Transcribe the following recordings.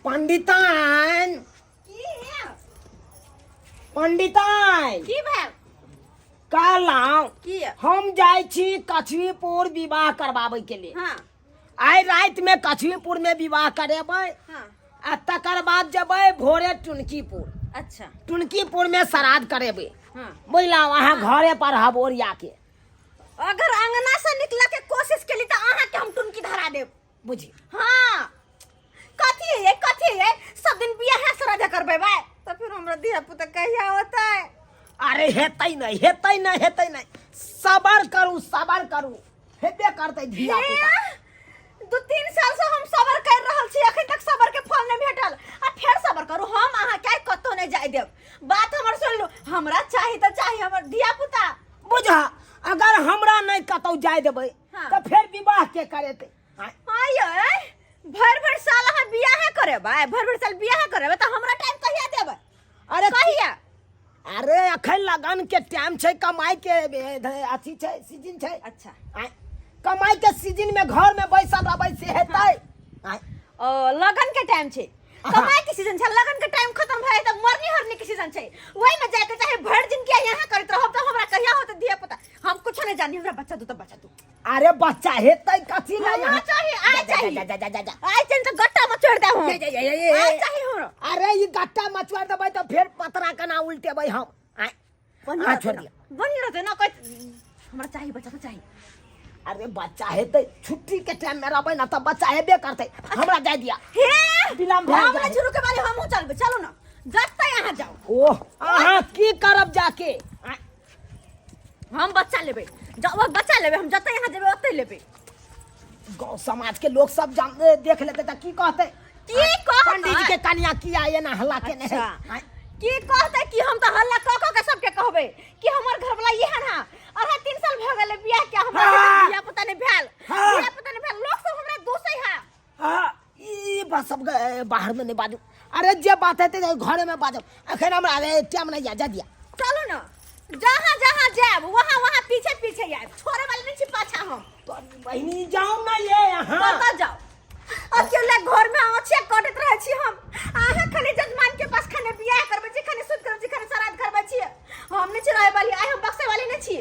पंडिताइन। की है? पंडिताइन। की भेल? कहलहुँ की? हम जाइ छी कछुईपुर विवाह करबाबै के लिए। आइ राति में कछुईपुर में विवाह करेबै आ तकर बाद जेबै भोरे टुनकीपुर। टुनकीपुर में श्राद्ध करेबै। बुझलहुँ? अहाँ घरे पर रहब ओरिया के। अगर अंगना से निकला के कोशिश केली तऽ अहाँ के हम टुनकी धरा देब। बुझी। हाँ, कथी है, कथी है? सब दिन बियाह श्राद्ध करबै भाई, तो फिर हमरा धिया पुता कहिया होतै? अरे हेतै नहि, हेतै नहि, हेतै नहि, सबर करू, सबर करू, हेबे करतै धिया पुता। हे, 2-3 साल से हम सबर कर रहल छी, अखन तक सबर के फल नहीं भेटल आ फेर सबर करू। हम अहाँ के कतौ नहीं जाय देब। बात हमर सुन लू, हमरा चाही तऽ चाही हमर धिया पुता। बुझा, अगर हमरा नहीं कतौ जाय देबै तऽ फेर विवाह के करेतै? हाँ ये भर भर साल अहाँ बियाह करेबै, भर भर साल बियाह करेबै तऽ हमरा टाइम कहिया देबै? अरे कहिया? अरे अखन लगन के टाइम छै, कमाई के अथी छै, सीजन छै। कमाई के सीजन में घर में बैसल रहबै से हेतै? ओ लगन के टाइम छै, कमाई के सीजन छै, लगन के टाइम खत्म भए तऽ मरनी हरनी के सीजन छै, ओहि में जाके चाहे भरि दिन के यहाँ करैत रहब तऽ हमरा कहिया होत धिया पुता? हम कुछ नहीं जानी, हमरा बच्चा दू तऽ बच्चा दू। अरे बच्चा हेतै कथी ला? हमरा चाही, आइ जा, चाही। जा, जा, जा, जा, जा। आइ चाही तऽ गट्टा में चढ़ देब हम। जा, जा, जा, जा, जा। आइ चाही हमरा। अरे ई गट्टा मचुआर देबै तऽ फेर पतरा केना उल्टेबै हम? आँय? बढ़िया हाँ, रहतै छोड़ ना। दिया। बढ़िया रहतै ना, कहै हमरा चाही बच्चा तऽ चाही। अरे बच्चा हेतै, छुट्टी के टाइम में रहबै ना तऽ बच्चा हेबे करतै। हमरा जाय दिया। हे, विलम्ब भए हम जाइ। नहि रुके वाली, हमहूँ चलबै। चलू ना, जतै अहाँ जाउ। ओह, अहाँ की करब जाके? आँय? हम बच्चा लेबै, जाउ बच्चा लेबै हम, जतै अहाँ जेबै ओतै लेबै। गाँव समाज के लोग सब जान देख लेते तऽ की कहते? की कहतै? पंडित जी के कनिया किया एना हल्ला केने है? अच्छा। की कहते? कि हम तऽ हल्ला कऽ कऽ के सबके कहबै कि हमर घरवाला एहन है, 2.5-3 साल भऽ गेलै बियाह के, हमरा धिया पुता नहि भेल। धिया पुता नहि भेल, लोक सब हमरा दोषै है। हाँ, ई बात सब बाहर में नहीं बाजू। अरे जे बात हेतै से घरे में बाजब, अखन हमरा अरे टाइम नहीं या, जा दिया। चलू ना, जहाँ जहाँ जायब वहाँ वहाँ पीछे पीछे आयब, छोड़े वाले नहीं छी पाछा हम। तोरी बहिनी, जाऊ ना ये यहाँ। कतऽ जाउ? अकेले घर में आछे कटैत रहै छी हम। अहाँ खाली जजमान के पास खाने बियाह करबै छी, खाने सुत करबै छी, खाने श्राद्ध करबै छी। हम नहि छी रहै वाली, आइ हम बक्से वाली नहि छी।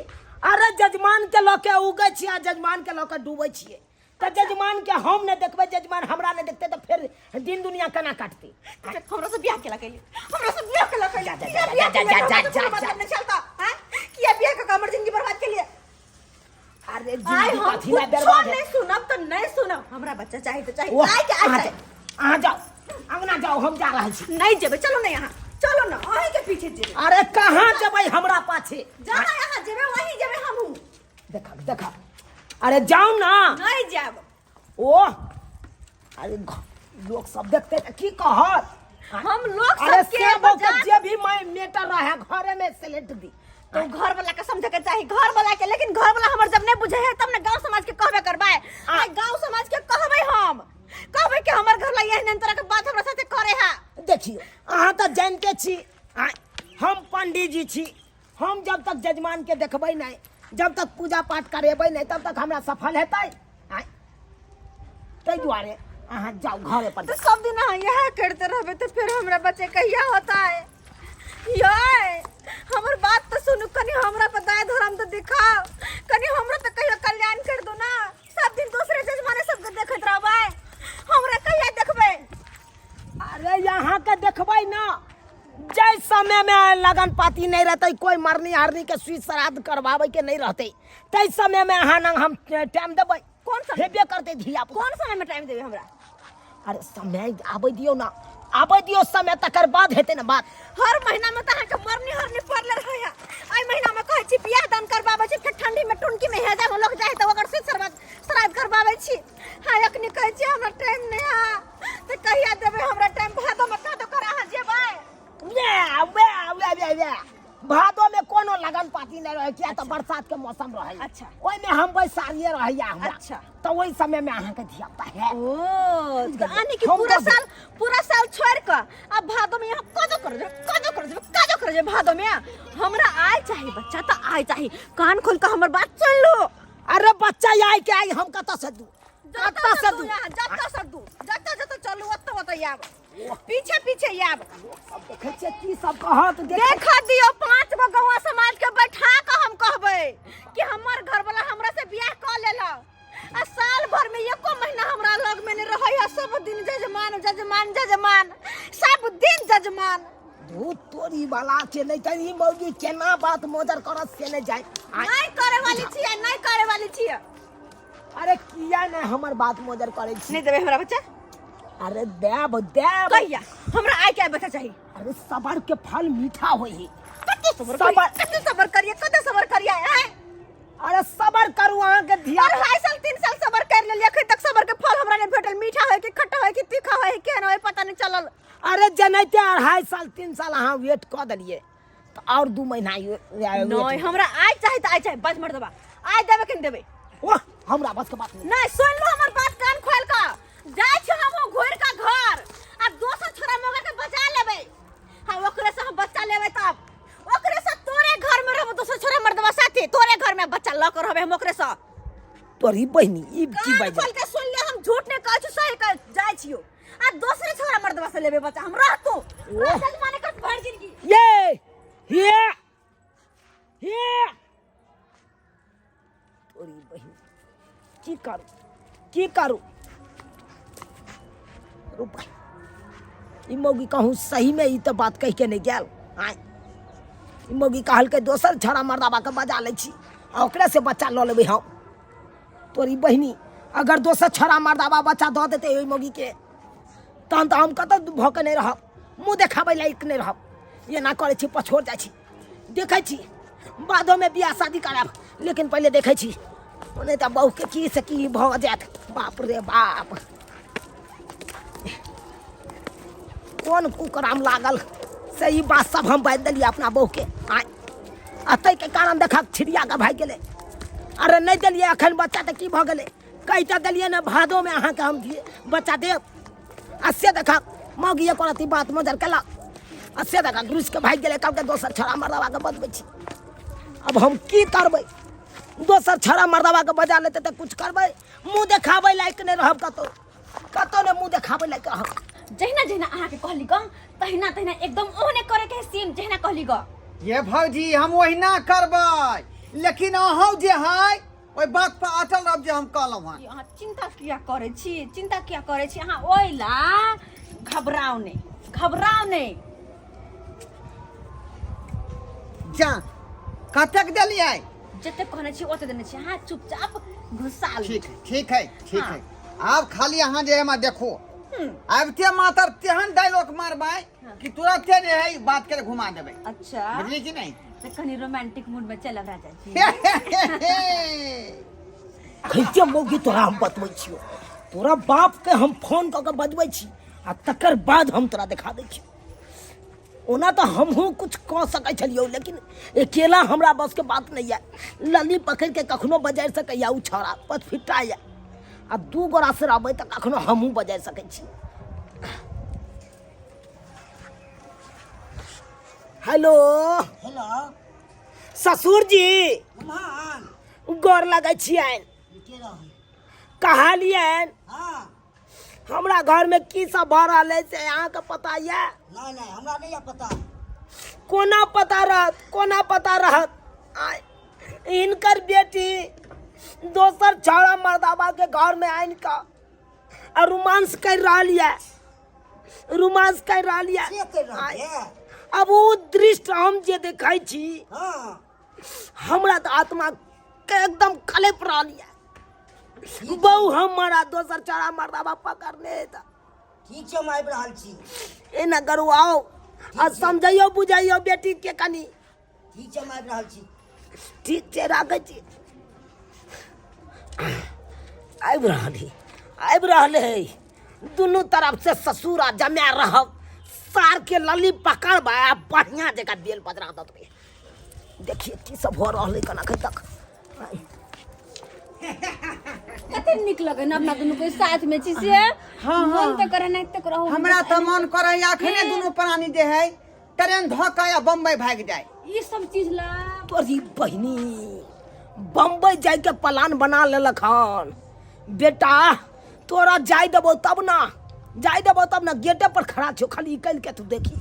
अरे जजमान के लऽ के उगै छियै आ जजमान के लऽ के डूबै छियै, तऽ जजमान के हम नहि देखबै, जजमान हमरा नहि देखतै, तऽ फेर दिन दुनिया केना काटतै? हमरा से बियाह केला कैली, हमरा से बियाह केला कैली? जा, जा, किया जा, बियाह जा, केलियै? जा, हमरा जा, तऽ कोनो जा, मतलब नहि चलता हैं? किया बियाह कऽ के हमर जिंदगी बर्बाद केलियै? अरे आइ जिंदगी हम कथी ला कुछो बर्बाद है? नहीं सुनब तऽ नहीं सुनब। हमरा बच्चा चाही तऽ चाही। ओह, आइ के आइ अहाँ चाही। जाउ, अहाँ जाउ, अंगना जाउ, हम जा रहल छी। नहीं जेबै, चलो नहीं, अहाँ चलो ना, अहीं के पीछे जेबै। अरे कहाँ जेबै हमरा पाछे? जहाँ अहाँ जेबै वहीं जेबै हमहूँ। देखा देखा, अरे जाउ ना। नहीं जायब। ओह, अरे लोग सब देखते तऽ की कहत? हम लोग अरे सबके से बहू के मजाक- जे भी मैं मेटर रहे घरे में सलेट दी। तो घर वाला के समझे के चाही, घर वाला के। लेकिन घर वाला हमर जब नहीं बुझे है तब ने गांव समाज के कहबे करबै। आइ गांव समाज के कहबै, हम कहबै कि हमर घर वाला एहन एहन तरह के बात हमरा साथे करे है। देखियो, अहाँ तऽ जानते छी, हम पंडित जी छी, हम जब तक जजमान के देखबै नहीं, जब तक पूजा पाठ करेबै नहीं, तब तक हमरा सफल हेतै? आँय? ताहि दुआरे अहाँ जाउ घरे पर। तो सब दिन अहाँ इएह करते रहबै तऽ फिर हमरा बच्चे कहिया होता है? ये हमर बात तो सुनू कनी, हमरा पर दया धर्म तो दिखाओ कनी, हमरा तो कहियो कल्याण कर दो ना। सब दिन दूसरे जजमाने सबके देखैत रहबै, हमरा कहिया देखबै? अरे यहाँ के देखबै ना, जाहि समय में लगन पाती नहीं रहते, कोई मरनी हरनी के सुई श्राद्ध करवावे के नहीं रहते, ताहि समय में अहाँ नंग हम टाइम देबै। कोन समय? हेबे करतै धिया पुता। कोन समय में टाइम देबै हमरा? अरे समय आबै दियौ ना, आबै दियौ समय, तकर बाद हेतै ने बात। हर महीना में तऽ अहाँके मरनी हरनी पड़ले रहै है। एहि महीना में कहै छी बियाह दान करबाबै छी, फेर ठंडी में टुनकी में हेजा में लोग जाइ तऽ ओकर सुई श्राद्ध करबाबै छी। हाँ, अखनी कहै छी हमरा टाइम नहि है, तऽ कहिया देबै हमरा टाइम? भादो में कादो कर अहाँ जेबै? वे वे वे वे वे, भादो में कोनो लगन पाती नहीं रहे, किया तऽ बरसात के मौसम रहे। ओहिमे हम बैसारिये रहैया हमरा। तऽ ओहि समय में अहाँके धिया पुता है। ओ, बुझि तऽ गेलियै। यानी कि हम पूरा तऽ- साल, पूरा साल छोड़ कऽ अब भादो में यहाँ कादो कर जेबै, कादो कर जेबै, कादो कर जेबै भादो में। हमरा आय चाही बच्चा तऽ आय चाही। कान खोल कऽ हमर बात सुन लू। अरे बच्चा आय के आई हम कतऽ से दू? कतऽ से दू? जतऽ से दू, जतऽ जतऽ चलू ओतऽ ओतऽ आयब। पीछे पीछे आयब। सब देखै छियै की सब कहत देख। देख दियो, 5 गो गौवा समाज के बैठा के हम कहबै कि हमर घर वाला हमरा से बियाह कऽ लेलक आ साल भर में एको महीना हमरा लग में नहीं रहै है, सब दिन जजमान जजमान जजमान, सब दिन जजमान। धूत तोरी वाला के नहीं त ई मौगी केना बात मोजर करत से नहीं जाए। नहीं करे वाली छियै, नहीं करे वाली छियै। अरे किया नहीं हमर बात मोजर करे छी? नहीं देबै हमरा बच्चा। अरे देब देब। कहिया हमरा आइ के बच्चा चाही? अरे सबर के फल मीठा होई है। कते सबर करिए, कते सबर करिए, कते सबर करिए हैं? अरे सबर करू अहाँ के धिया। 2.5 साल 3 साल सबर कर लेलिए, अखन तक सबर के फल हमरा नहीं भेटल। मीठा होय कि खट्टा होय कि तीखा होय केहन होय पता नहीं चलल। अरे जनैते 2.5 साल 3 साल अहाँ वेट कऽ देलिए तऽ और 2 महीना नहीं, हमरा आइ चाही तऽ आइ चाही, बस मर देबा। आइ देबे कि नहीं देबे? ओह हमरा बस के बात नहीं। नहीं सुन लो हमर बात कान खोल के, जाय छी हम घुर के घर आ दोसर छोरा मौका के बचा लेबे। हां ओकरे से हम बच्चा लेबे, तब ओकरे से तोरे घर में रहबो, दोसर छोरा मर्दवा साथे तोरे घर में बच्चा ल के रहबे हम ओकरे से। तोरी बहिनी ई की कान बाज खोल के सुन ले, हम झूठ नहीं कहै छी, सही कह जाय छियो। आ दोसरे छोरा मर्दवा से लेबे बच्चा, हम रहतो माने कर भर जिंदगी। ये ये ये तोरी बहिनी की करू की करू रुपा ई मौगी कहूँ सही में ई तो बात कह के नहीं गेल। आय ई मौगी कहलकै दोसर छड़ा मर्दाबा के बजा लै छी आ ओकरे से बच्चा लऽ लेबै हम। तोरी बहिनी अगर दोसर छड़ा मर्दाबा बच्चा दऽ देतै ओहि मौगी के तहन तऽ हम कतौ भऽ के नहि रहब, मुँह देखाबै लायक नहि रहब। एना करै छी पछोड़ जाइ छी, देखै छी बादोमे बियाह शादी करायब, लेकिन पहिले देखै छी नहि तऽ बहुके की से की भऽ जायत। बाप रे बाप कोन कुकराम लागल से ई बात सब हम बाजि देलियै अपना बहुके। आय आ ताहिके कारण देखक छिड़िया के भागि गेलै। अरे नहि देलियै अखन बच्चा तऽ की भऽ गेलै, कहि तऽ देलियै ने भादोमे अहाँके हम बच्चा देब। आ से देखक मौगी एको रत्ती बात मजर केलक आ से देखक रुसि के भागि गेलै, कहलकै दोसर छौड़ा मर्दाबाके बजबै छी। अब हम की करबै, दोसर छौड़ा मर्दाबाके बजा लेतै तऽ कुछ करबै? मुँह देखाबै लायक नहि रहब, कतौ कतौ नहि मुँह देखाबै लायक रहब। जहिना जहिना अहाँके कहली ग तहिना तहिना एकदम ओहने करे के है, सेम जहिना कहली ग। ये भौजी हम ओहिना करबै, लेकिन अहूँ जे है ओहि बात पर अटल रहब जे हम कहलहुँ हन। ई अहाँ चिंता किया करै छी, चिंता किया करै छी अहाँ? ओहि ला घबराउ नहि, घबराउ नहि। जा कतेक देलियै? जते कहने छी ओते देने छी, अहाँ चुपचाप घुसा लिअ। ठीक है, ठीक है, ठीक हाँ। है। आब खाली अहाँ जे हमरा देखो आबिते मातर तेहन डायलॉग मारबै कि तुरंते जे है बात के घुमा देबै। अच्छा बुझलियै कि नहि? तऽ कनि रोमांटिक मूड में चलब राजा जी। खैते मौगी तोरा हम बतबै छियौ, तोरा बाप के हम फोन कऽ के बजबै छी आ तकर बाद हम तोरा देखा दै छियौ। ओना तऽ हमहूँ कुछ कऽ सकै छलियौ, लेकिन अकेला हमरा बसके बात नहि यऽ। लली पकड़ि के कखनो बजारि सकैया ओ छौड़ा पचफिट्टा यऽ, आ 2 गोरा से रहबै तऽ कखनो हमहूँ बजारि सकै छी। हेलो हेलो ससुर जी, गोर लगै छियनि। कहलियनि हमरा घर में की सब भऽ रहल है से अहाँके पता यऽ? नहीं नहीं हमरा नहीं यऽ पता। कोना पता रहत, कोना पता रहत? हिनकर बेटी दोसर छौड़ा मर्दाबा के घर में आनि कऽ आ रोमांस कर रहल यऽ, रोमांस कर रहल यऽ। से कर रहल यऽ? अब ओ दृश्य हम जे देखै छी, हमरा तऽ आत्मा के एकदम कलपि रहल यऽ। बहु हमारा दोसर चारा मर्दाबा पकड़ने है तऽ। ठीक छै, हम आबि रहल छी। एना करू, आउ आ समझैयौ बुझैयौ बेटी के कनी। ठीक छै, हम आबि रहल छी। ठीक छै, राखै छी। आबि रहल है, आबि रहल है। दुनू तरफ से ससुर आ जमा रहब, सार के लली पकड़बै आ बढ़िया जकाँ बेल बजरा देबै। देखिए की सब हो रहल है कना तक। कते नीक लगे ना अपना दुनू के साथ में छी से। हाँ, मन हाँ। तऽ करे नहीं तऽ रहू। हमरा तऽ मन करे अखने दुनू प्राणी जे है ट्रेन धऽ के आ बम्बई भागि जाय। ई सब चीज ला तोरी बहिनी बम्बई जाय के प्लान बना लेलक हन। बेटा तोरा जाय देबो तब ना। जाय देबो तब ने गेटे पर खड़ा छो खाली निकलि के तू देखी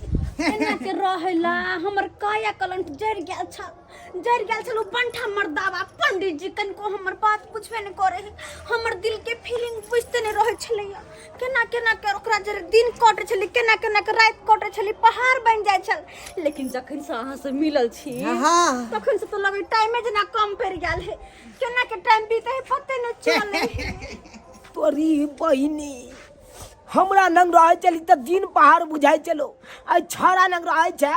एना के रहेला हमर काया कलंट जरि गेल छल जरि गेल छल ओ बंठा मर्दावा पंडित जी कनिको हमर बात बुझबे नहि करे है हमर दिल के फीलिंग बुझते नहि रहै छलैया केना केना के ओकरा जरे दिन कटै छलै केना केना के राति कटै छलै पहाड़ बनि जाइ छल लेकिन जखन से अहाँ से मिलल छी हाँ। तखन से तऽ लगै टाइमे जेना कम पड़ि गेल है केना के टाइम बीते है पते नहि चलै तोरी बहिनी हमरा नंग रहै छली तऽ दिन पहाड़ बुझाइ छलो आ छौड़ा नंग रहै छै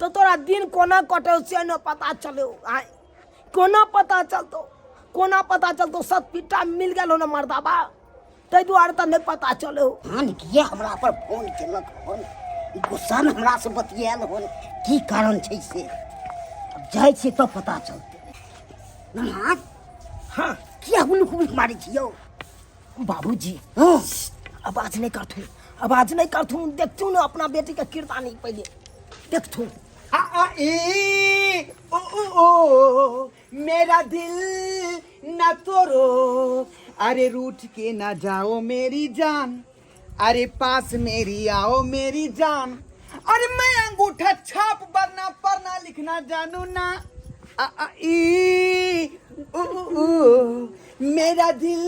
तऽ तोरा दिन कोना कटौ से न पता चलो आय कोना पता चलतो कोना पता चलतो सतपिट्टा मिल गेलो न मर्दाबा ताहि दुआरे तऽ नहि पता चलो हन किए हमरा पर फोन केलक हन ई गुस्सामे हमरासँ बतियायल हन की कारण छै से आब जाइ छियै तब पता चलतै नमहर हाँ किया हुलुक हुलुक मारै छी यौ बाबूजी हँ आवाज नहीं करथुन आवाज नहीं करथुन देखथुन ना अपना बेटी के किरदानी पहले देखथुन आ आ ई ओ ओ ओ मेरा दिल ना तोड़ो अरे रूठ के ना जाओ मेरी जान अरे पास मेरी आओ मेरी जान अरे मैं अंगूठा छाप वरना पढ़ना लिखना जानू ना आ आ ई उ उ उ मेरा दिल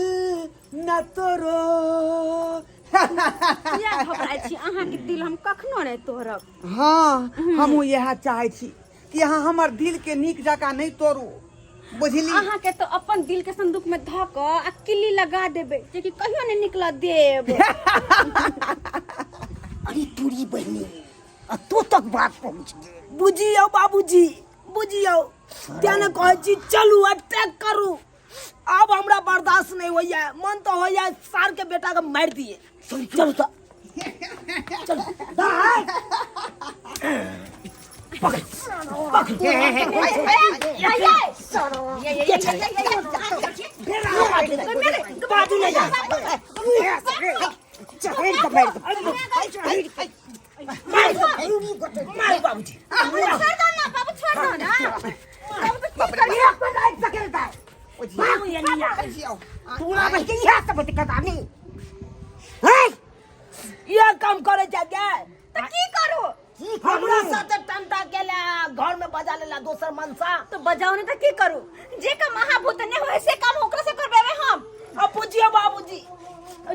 ना तोड़ो किया घबराइ छी अहाँके दिल हम कखनो नहि तोड़ब हाँ हमहूँ इएह चाहै छी कि अहाँ हमर दिल के नीक जकाँ नहि तोड़ू बुझली अहाँके तऽ अपन दिल के संदूक में धऽ कऽ आ किल्ली लगा देबै जेकि कहियो नहि निकलऽ देब अरे तोरी बहिनी आ तो तक बात पहुँच गेल बुझियौ बाबूजी बुझियौ तें ने कहै छी चलू अटैक करू आब हमरा बर्दाश्त नहीं होइया मन तो होइया सार के बेटा के मार दिए चलू तो चलू पकड़ पकड़ के छै? बाजू नहीं जा चढ़ के मारि दे मार बाबूजी छोड़ दो ना बाबू छोड़ दो ना तोरा बहिन के इएह सब दिक्कत आनी हैं ये काम करे जा गे तऽ की करू की हमरा करू साथे टंटा के ले घर में बजा लेला दोसर मनसा तो बजाओ ने तऽ की करू जे काम महाभूत नहि होय से काम ओकरा से करबेबै हम अब पूछिए बाबूजी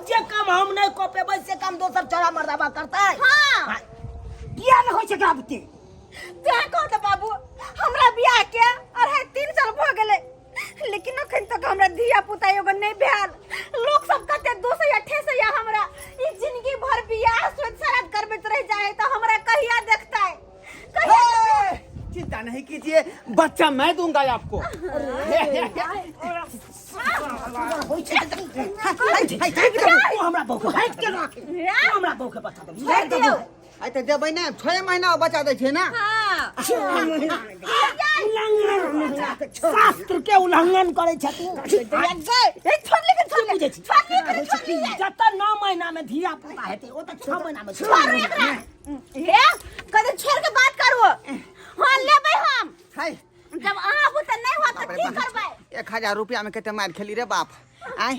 जे काम हम नहीं कऽ पेबै से काम दोसर चोरा मर्दाबा करतै हाँ किया नहि होइ छै एकरा बुते तैं कह दे बाबू हमरा बियाह के 2.5 3 साल भऽ गेलै लेकिन अखन तक हमरा धिया पुता एगो नहि भेल लोक सब कहते दोसैया ठेसैया हमरा ई जिंदगी भर बियाह सोच श्राद्ध करबैत रह जाए तऽ हमरा कहिया देखतै कहिया ए, चिंता नहीं कीजिए बच्चा मैं दूंगा आपको होइ छै तऽ की? तू हमरा बहू के हटि के राख तू हमरा बहू के बता दे छोड़ि दियौ आइ तऽ देबै ने 6 महीना बचा दै छै ना हाँ शास्त्र के उल्लंघन करे छै तू ए, छोड़ लेकिन छोड़ ले बुझै छी? छोड़ ले एकरा, छोड़ ले जतऽ 9 महीना में धिया पुता हेतै ओ तऽ 6 महीना में छोड़ एकरा हे कदे छोड़ के बात करू हाँ लेबै हम हाय जब अहाँ बुते नहि होत तऽ की करबै 1000 रुपया में कते मारि खेली रे बाप आय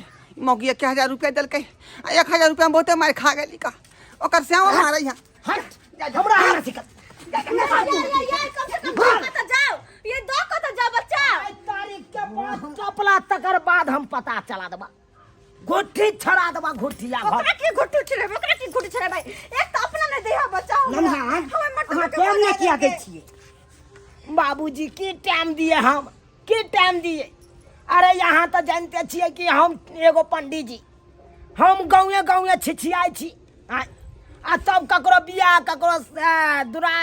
मौगी 1000 रुपया देलकै आ 1000 रुपया में बहुते मारि खा गेली का ओकर सेवा मारै है हट हमरा हमरा सिखत यार यार यार कम से कम दो कऽ तऽ जाओ ये दो कऽ तऽ जाओ बच्चा आइ तारीख के बाद चपला तकर बाद हम पता चला देबा गोठी छड़ा देबा गोठिया घर ओकरा की घुट्टी छड़ेबै ओकरा की घुट्टी छड़ेबै एक तऽ अपना नहि दैहा बच्चा हमरा। नन्हा हमर मटुआ अहाँ के टाइम बना नहि किया दै देलकै। छियै बाबूजी की टाइम दिए हम की टाइम दिए अरे यहाँ तऽ जानते छियै कि हम एगो पंडीजी हम गाँवे गाँवे छिछियाइ छी आँय आ तब ककरो बियाह ककरो दुरा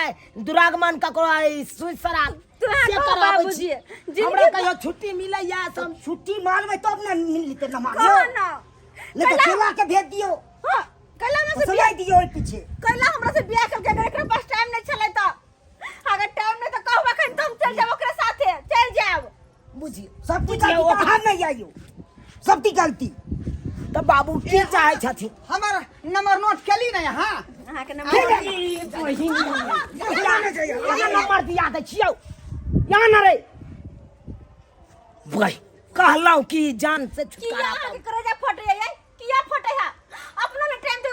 दुरागमन ककरो ई सुइ सराल तू अहाँ से कहू कराबै बाबूजी, छी। जिनगी हमरा कहियो छुट्टी मिलैया सब छुट्टी मारबै तब ने मिलतै नमाज कहो ना नहि तऽ कैला चेला के भेज दियौ हाँ, कैला हमरा से सुनाइ बियाह दियौ ओहि पीछे कैला हमरा से बियाह करके अगर एकरा पास टाइम नहीं छलै तऽ अगर टाइम नहीं तऽ कहब अखन तऽ हम चल जाब ओकरा साथे चल जाब बुझियौ सबकी बुझियौ गलती तऽ अहाँ नहि आइयौ सबकी गलती तऽ बाबू की चाहै छथिन हमर नंबर नोट केली ने यहाँ अहाँके यहाँ नंबर नंबर दिया दै छियौ यहाँ न रे बुआई कहलहुँ कि जान से किया छुटकारा अहाँके करेजा फटै है किया फटै है अपनो ने टाइम दे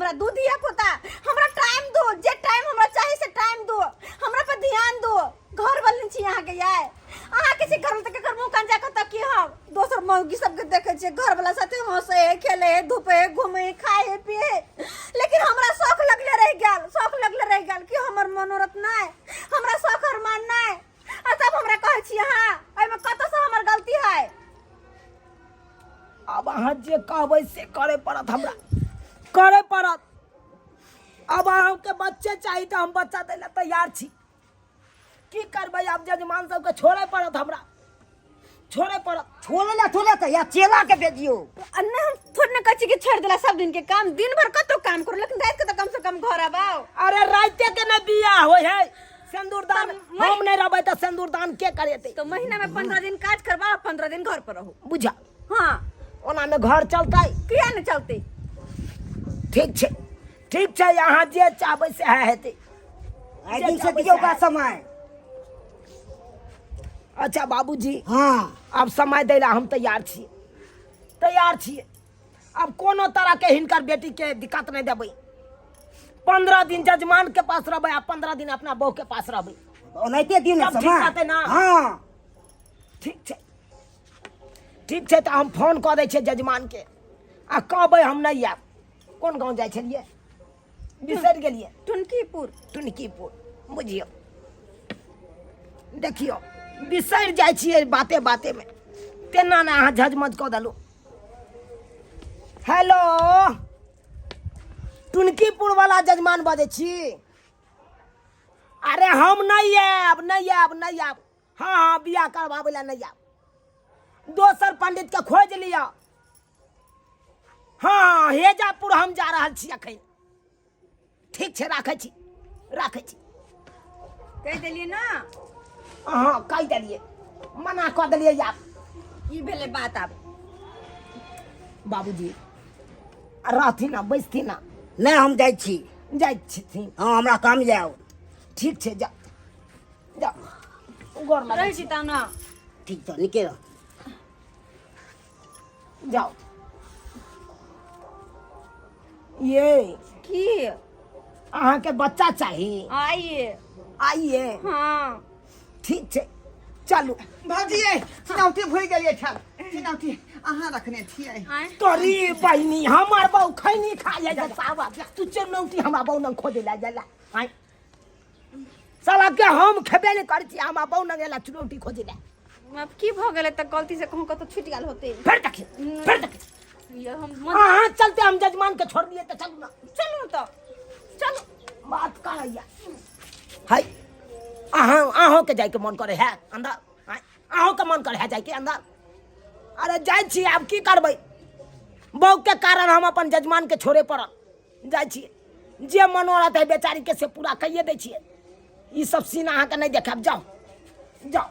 हमरा दू धिया पुता हमरा टाइम दो जे टाइम हमरा चाही से टाइम दो हमरा पर ध्यान दो घर वाले छी अहाँ के यार अहाँ के छी घर में तऽ केकर मुँह कान जाके तकी हम दोसर मौगी सबके देखे छियै घर वाला साथे हंसे है खेले है धूपे है घूमे है खाए है पिए है लेकिन हमरा शौक लगले रह गेल शौक लगले रह गेल कि हमर मनोरथ नहि हमरा शौक अरमान नहि आ तब हमरा कहै छी अहाँ एहिमे कतऽ से हमर गलती है आब अहाँ जे कहबै से करे पड़त हमरा करे पड़त आब अहाँके बच्चे चाही तऽ हम बच्चा दै लए तैयार छी की करबै आब जजमान सबके छोड़े पड़त हमरा छोड़े पड़त छोड़े ला थोड़े तऽ या चेला के भेजियो आ नहीं हम थोड़े ने कहै छी कि छोड़ि देला सब दिन के काम दिन भर कतौ काम करू लेकिन राति के तऽ कम से कम घर आबाओ अरे राइते के ने बियाह होइ है सिंदूरदान तऽ हम नहि रहबै तऽ सिंदूरदान के करेतै तो महीना में 15 दिन काज करबा 15 दिन घर पर रहू बुझा हाँ ओना में घर चलतै किया ने चलते ठीक छै ठीक छै अहाँ जे चाहबै सएह हेतै आइ दिन से दियौ का समय अच्छा बाबूजी हाँ आब समय दै लए हम तैयार छी तैयार छी आब कोनो तरहके हिनकर बेटीके दिक्कत नहि देबै 15 दिन जजमान के पास रहबै आ 15 दिन अपना बहू के पास रहबै ओनाहिते दियौ ने तब ठीक समय रहतै ना? हाँ ठीक छै ठीक छै तऽ हम फोन कऽ दै छियै जजमानके आ कहबै हम नहि आयब कोन गाँव जाइ छलियै बिसरि गेलियै टुनकीपुर टुनकीपुर बुझियौ देखियौ बिसरि जाइ छियै बाते बातेमे तेना ने अहाँ झजमज कऽ देलहुँ हेलो टुनकीपुर वाला जजमान बजै छी अरे हम नहि आयब नहि आयब नहि आयब हाँ हाँ बियाह करबाबै लए नहि आयब दोसर पंडित के खोजि लिअ हाँ हाँ हेजापुर हम जा रहल छी अखन ठीक छै राखै छी राखै छी कहि देलियै ना अहाँ कहि देलियै मना कऽ देलियै आब ई भेलै बात आब बाबूजी आ रहथिन आ बैसथिन आ नहि हम जाइ छी जाइ छथिन हाँ हमरा काम जाउ ठीक छै जा जा गोर लगै रहै छी तब ना ठीक छै निके रह जाओ ये की अहाँके बच्चा चाही आइए आइए हाँ ठीक छै चलू भौजी ये चिनौती भूलि गेलियै ठाम चिनौती अहाँ रखने छियै आँय तोरी बहिनी हमर बहू खैनी खा जाइ छै सावा तू चुनौती हमरा बहू नंग खोजै लए जाला आँय साला के हम खेबे नहि करै छी हमरा बहू नंग एला चुनौती खोजै लए अब की भऽ गेलै तऽ गलती से कहूँ कतौ छूटि गेल होतै फेर देखियौ फेर देखियौ ये हम अहाँ चलते हम जजमान के छोड़ दिए तऽ चलू ना चलू तऽ चलू बात करैया है अहाँ अहूँके जाइके मन करे है अंदर आँय, अहूँके मन करे है जाइके अंदर अरे जाइ छी आब की करबै बहूके कारण हम अपन जजमानके छोड़े पड़ल जाइ छियै जे मनोरथ है बेचारीके से पूरा कैये दै छियै ई सब सीन अहाँके नहि देखायब जाउ जाउ